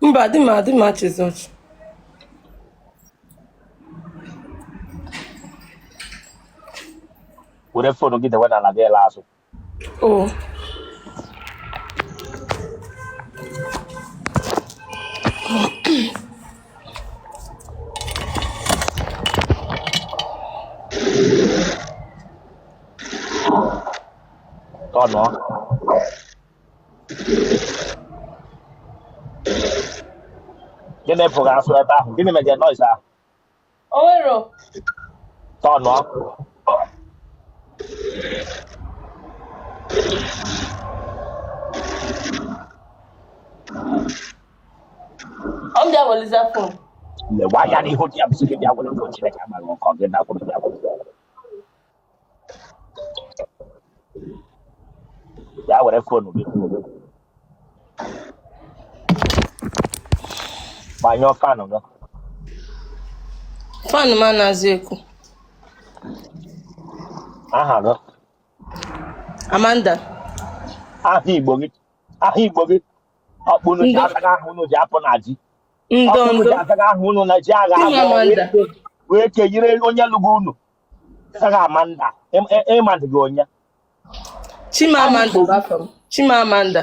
Mba, adị m achịzi ọchị. Were phone gị dewe n'ala gị ele azụ. O. Tọnụọ. Gịnị pụrụ asụ ebe ahụ? Gịnị mere noise ahụ? O nwero. Tọnụọ. Ọ m bịa welịza phone. Lewe anya n'ihu gị abụsị gị bịa were phone Chineke amaghị ọkọ gị na kwuru bịa were bịa were phone gị gbanyụọ fan gị. Fan m anaghịzi eku. Aha gị? Amanda. Aha Igbo gị? Aha Igbo gị? Ọkpụ unu ji azaga aha unu ji apụ na ji. Ndo Ọkpụ unu ndo. ji azaga aha unu na ji agha Chimamanda. Wee kenyere onye lụgo unu azaga Amanda. Ịmadụ gị onye? Chimamanda bụ afa m. Chimamanda.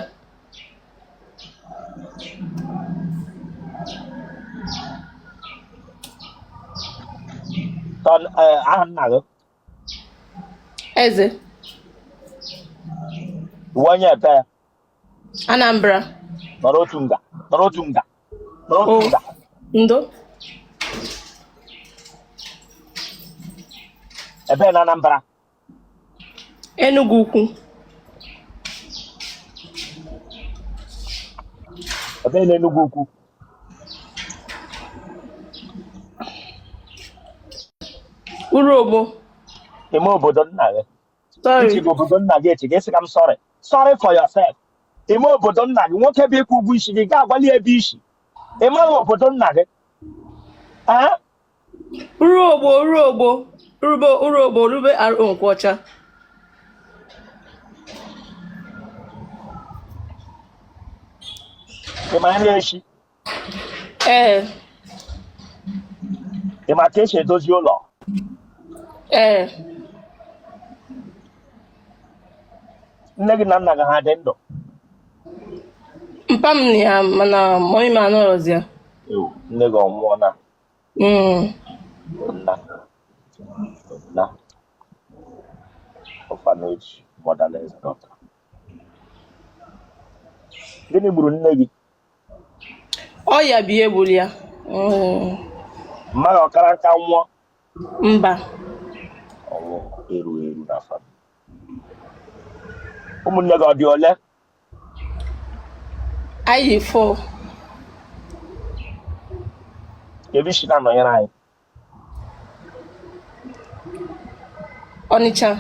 Aha nna gị? Eze. Uwe onye ebe? Anambra. Nọrọ otu nga, nọrọ otu nga, nọrọ otu O. nga. Ndo. Ebe na Anambra? Enugu Ukwu. Ebe na Enugu Ukwu? Urhobo. Ime obodo nna gị? Sorry. Ichi gị obodo nna gị echi gị sị ka m sorry. Sorry for yourself. Ime obodo nna gị nwoke bụ ịkwụ ụgwọ isi gị ga-agwali ebe isi. Ị maghị obodo nna gị. Ee? Urhobo, Urhobo, Urhobo, Urhobo, Rube RO Nkwọcha. Ị ma nri echi? Ee. Ị ma ka esi edozi ụlọ? Ee. Nne gị na nna gị ha dị ndụ? Mpa m nọ ya mana mummy m anọrọzi ya. Ewu, nne gị ọ nwụọna? Nna na orphanage, motherless daughter. Gịnị gburu nne gị? Ọya bụ ihe gburu ya. Mma gị ọ kara nka nwụọ? Mba. Ọnwụ erughị eru na family. Ụmụnne gị ọ dị ole? Anyị dị four. Ebe i si na-anọnyere anyị? Ọnịcha.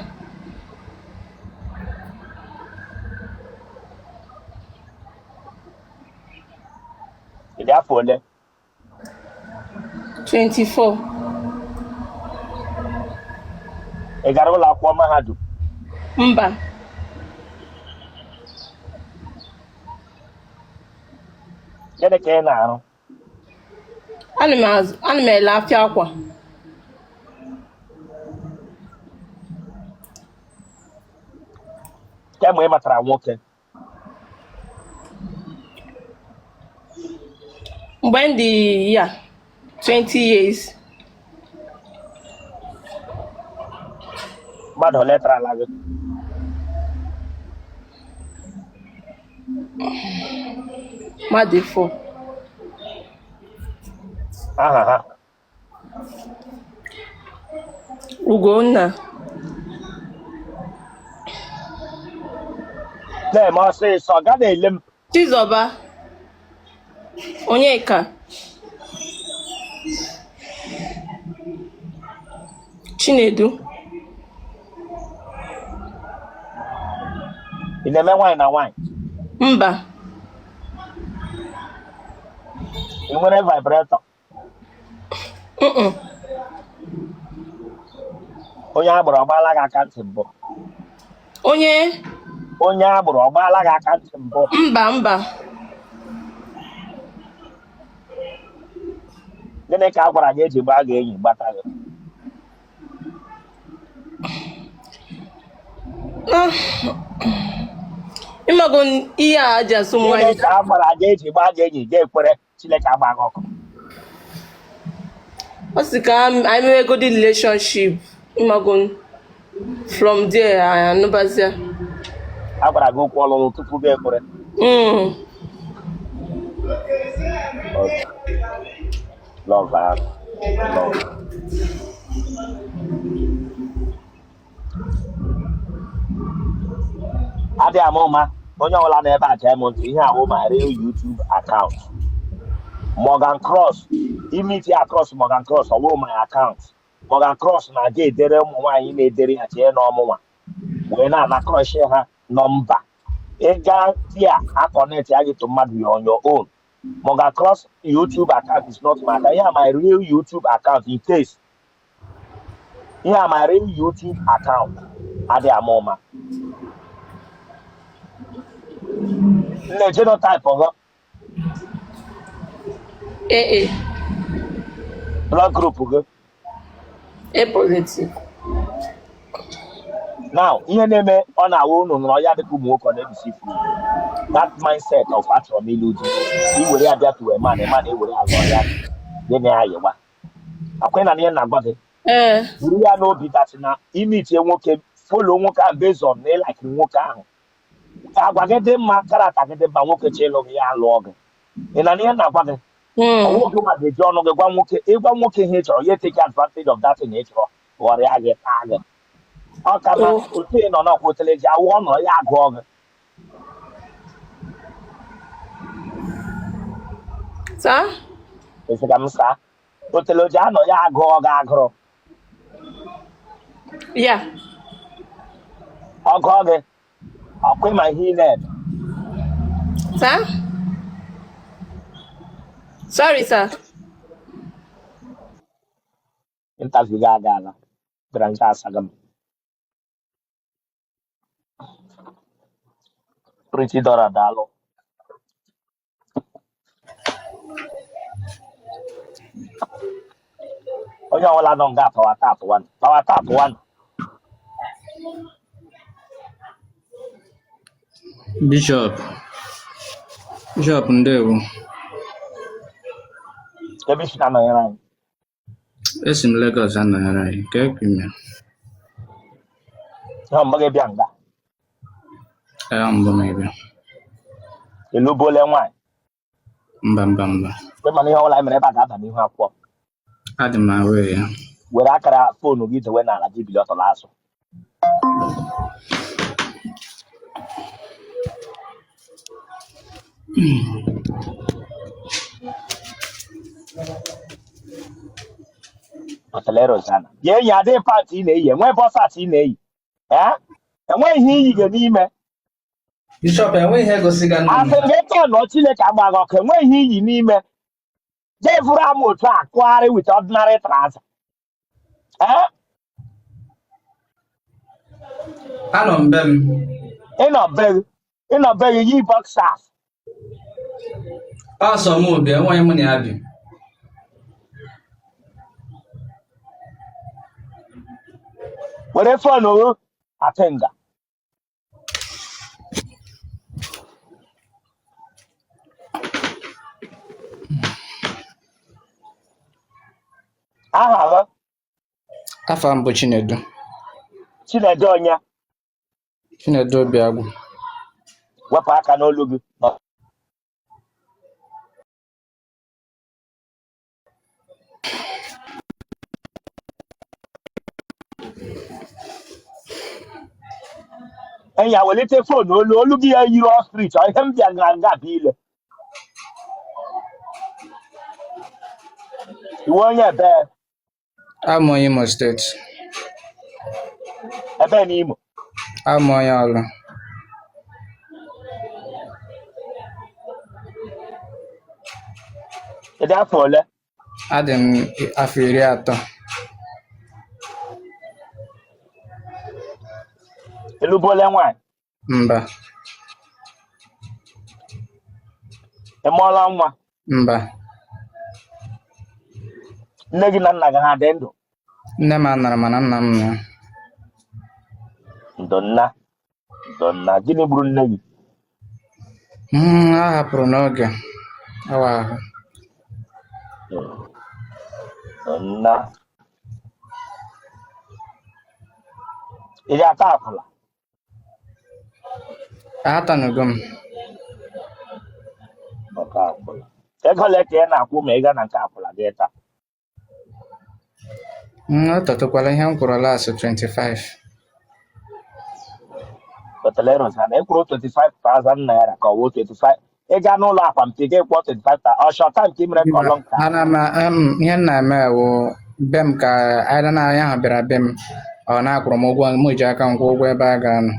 Ị dị afọ ole? 24. Ị gara ụlọ akwụkwọ mahadum? Mba. Gịnị ka ị na-arụ? Ana m azụ, ana m ele afịa akwa. Kemgbe ị matara nwoke? Mgbe m dị ya 20 years. Mmadụ ole tarala gị? Mmadụ 4. Aha ha? Ugonna. Na-eme ọsịsọ, ga na-ele m. Chizọba. Onyeka. Chinedu. Ị na-eme nwaanyị na nwaanyị? Mba. Ị nwere vibrator? Mm-mm. Onye agboro ọ gbaala gị aka ntị mbụ? Onye? Onye agboro ọ gbaala gị aka ntị mbụ? Mba, mba. Gịnị ka a gwara gị eji gbaa gị enyi gbata gị? Ah, ịmago ihe a ji asụ ụmụ Gịnị nwaanyị. ka a gwara gị eji gbaa gị enyi gị ekwere Chineke agba gị ọkụ? Ọ sị ka anyị mewegodi relationship, ịmago, from there anyị anụbazịa. A gwara gị okwu ọlụlụ tupu gị ekwere. Okay. Love ahụ. Love. Adịghị ama ụma onye ọbụla nọ ebe a gee m ntị ihe a wụ my real YouTube account. Morgan Cross imiti across Morgan Cross ọ wụrụ my account. Morgan Cross na-aga edere ụmụ nwaanyị na-edere ya chee na ọ mụnwa wee na-ana crush ha nọmba ị gaa there a connect ya gị to mmadụ ya on your own. Morgan Cross YouTube account is not my account. Ihe a my real YouTube account in case ihe a my real YouTube account adịghị ama ụma. Nne genotype gị? AA. Blood group gị? A positive. Now ihe na-eme ọ na-awụ unu nọrọ ya dịka ụmụ nwoke ọ na-ebisi fu that mindset of achọrọ m ịlụ di i were ya bịa to a man, a man ewere ya lụọ ya gịnị ya yiwa akwa na ihe na-agwa gị. Ee. Buru ya n'obi that na imitie nwoke, follow nwoke ahụ based on na ị like nwoke ahụ, agwa gị dị mma, character gị dị mma, nwoke chọ ịlụ gị ya alụọ gị. Ị na ihe na-agwa gị? Nwoke ma ga-eji ọnụ gị gwa nwoke, ịgwa nwoke ihe ị chọrọ, ya take advantage of that thing ị chọrọ, ghọrọ ya gị taa gị. Ọ ka mma Oh. otu ị nọ n'ọkwa otele ji awụ ọ nọrọ ya agụọ gị. Saa. Esi ka m saa otele ji anọ ya agụọ gị agụrụ. Ya. Ọ gụọ gị ọkwa ịma ihe ị na-eme. Sir? Sorry, sir. Interview gị agaala bịara nke asaga m Pretty Dora daalụ. Onye ọbụla nọ nga power tap one, power tap one. Bishop, Bishop ndewo. Ebe isi na-anọnyere anyị? Esi m Lagos anọnyere anyị. Nke ka ime? Ihe mgbe gị bịa nga? Ee, mbụ m ịbịa. Ịlụbuole nwaanyị? Mba, mba, mba. Mgbe mana ihe ọbụla anyị mere ebe a ga-aba n'ihu akwụkwọ. Adị m aware ya. Were akara phone gị dewe n'ala gị bili ọtọ azụ. Otele Rosanna. Ya enyi adịghị pant ị na-eyi, enwe boxers ị na-eyi. Ee? Enweghị ihe iyi gị n'ime. Bishop, enweghị ihe gosiga nnu. Asị gị tọnụ Chineke agbaghị ọkụ, enweghị ihe iyi n'ime. Jee vụrụ ama otu a kụgharị with ordinary trouser. Ee? Anọ m be m. Ịnọ be gị, ịnọ be gị yi boxers. Ọ sọ m obi, enweghị mụ na ya bi. Were phone gị atịnga. Aha gị? Afa m bụ Chinedu. Chinedu onye? Chinedu Obiagwụ. Wepụ aka n'olu gị. Enyi ya welite phone olu olu gị ya yiri ostrich ọ ihe m bịa nga nga bụ ile iwe onye ebe? Abụ m onye Imo steeti. Ebe n'Imo? Abụ m onye Ọlụ. Ị dị afọ ole? Adị m afọ 30. Ị lụbuole nwaanyị? Mba. Ị mụọla nwa? Mba. Nne gị na nna gị ha dị ndụ? Nne m anara mana nna m nọ. Ndo nna, ndo nna. Gịnị gburu nne gị? A hapụrụ n'oge awa ahụ. Ndo nna. Ị ga-ata akwụla? Atanugo m. Ọka akwụla. Ego ole ka ị na-akwụ ma ị gaa na nke akwụla gị taa? Ọ tọtụkwala ihe m kwụrụ last 25. Otele Rosanna, ị kwụrụ 25,000 naira ka ọ wụ 25. Ị gaa n'ụlọ akwa mpi gị kwụọ 25,000. Ọ short time ka ị mere ka ọ long time? Ana m ihe m na-eme wụ be m ka anyị na anya ahụ bịara be m ọ na-akwụrụ m ụgwọ m ji aka m kwụọ ụgwọ ebe a ga-anọ.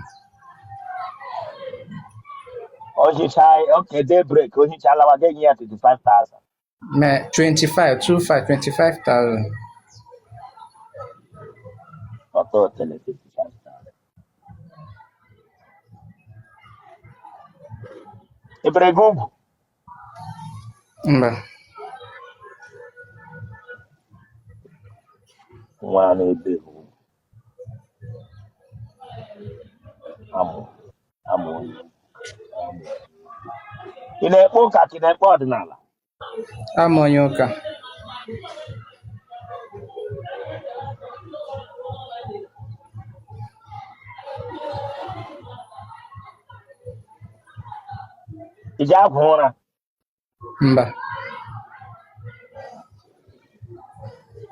Ohicha oke day break, ohicha lawa gị nye ya 25,000. Me 25 25 25,000. Ọtọ otele 25,000. Ị bere gị ugwu? Mba. Nwa na-ebe ugwu. Amụ amụ onye. Ị na-ekpe ụka ka ị na-ekpe ọdịnala? Ama onye ụka. Ị ji agwụ ụra? Mba.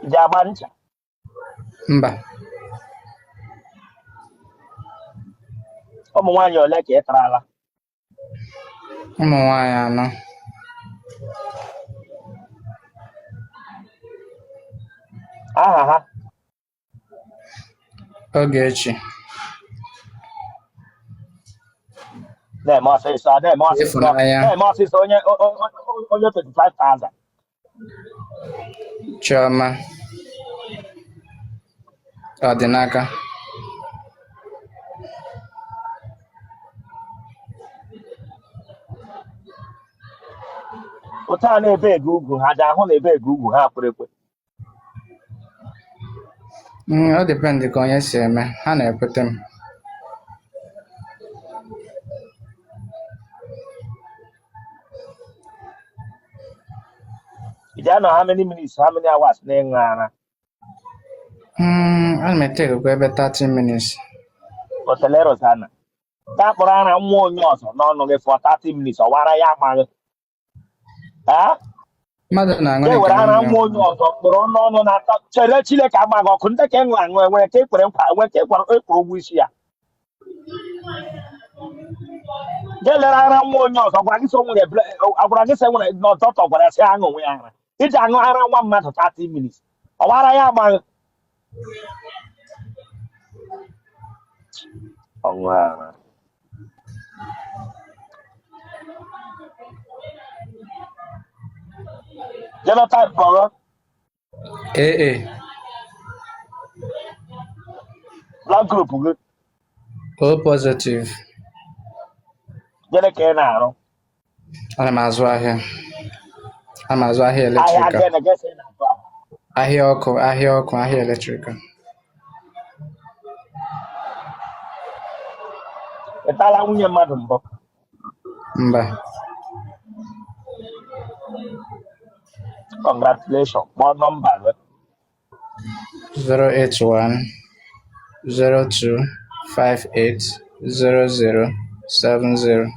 Ị ji agba ncha? Mba. Ụmụ nwaanyị ole ka ị tarala? Ụmụ nwaanyị anọ. Aha ha? Ogechi. Na-eme ọsịsọ, na-eme ọsịsọ. Ịfụnanya. Na-eme ọsịsọ, onye onye 25,000. Chioma. Ọdịnaka. Otu a na-ebe ego ugwu ha ji ahụ na ebe ego ugwu ha kwere ekwe. Ọ depend ka onye si eme, ha na-ekwete m. Ị ji anọ how many minutes, how many hours na-ịṅụ ara? Ana m etekwa ebe 30 minutes. Otele Rosanna, gaa kpọrọ ara nwa onye ọzọ n'ọnụ gị for 30 minutes, ọ wara ya amaghị. Ee? Mmadụ na-aṅụ Ka e nke were ara nwanne nwa ya. onye ọzọ kpọrọ n'ọnụ na-ata chere Chineke amaghị ọkụ ndị ka ịṅụ aṅụ enwere ka ekwere nkwa enwe ka ekwere ekwuru ụgwọ isi ya. Jee lere ara nwa onye ọzọ gwara gị sị o nwere gwara gị sị nwere na dọkịta gwara ya sị aṅụ onwe ya ara iji aṅụ ara nwa mmadụ 30 minutes ọ wara ya amaghị ọṅụ ara. Genotype kpọrọ AA. Blood group gị? O positive. Gịnị ka ị na-arụ? Ana m azụ ahịa. Ana m azụ ahịa Ahịa electrical. gịnị gị sị ị na-azụ ahịa? Ahịa ọkụ, ahịa ọkụ, ahịa electrical. Ị tala nwunye mmadụ mbụ? Mba. Congratulations. Kpọọ nọmba gị. 081 02 58 00 70.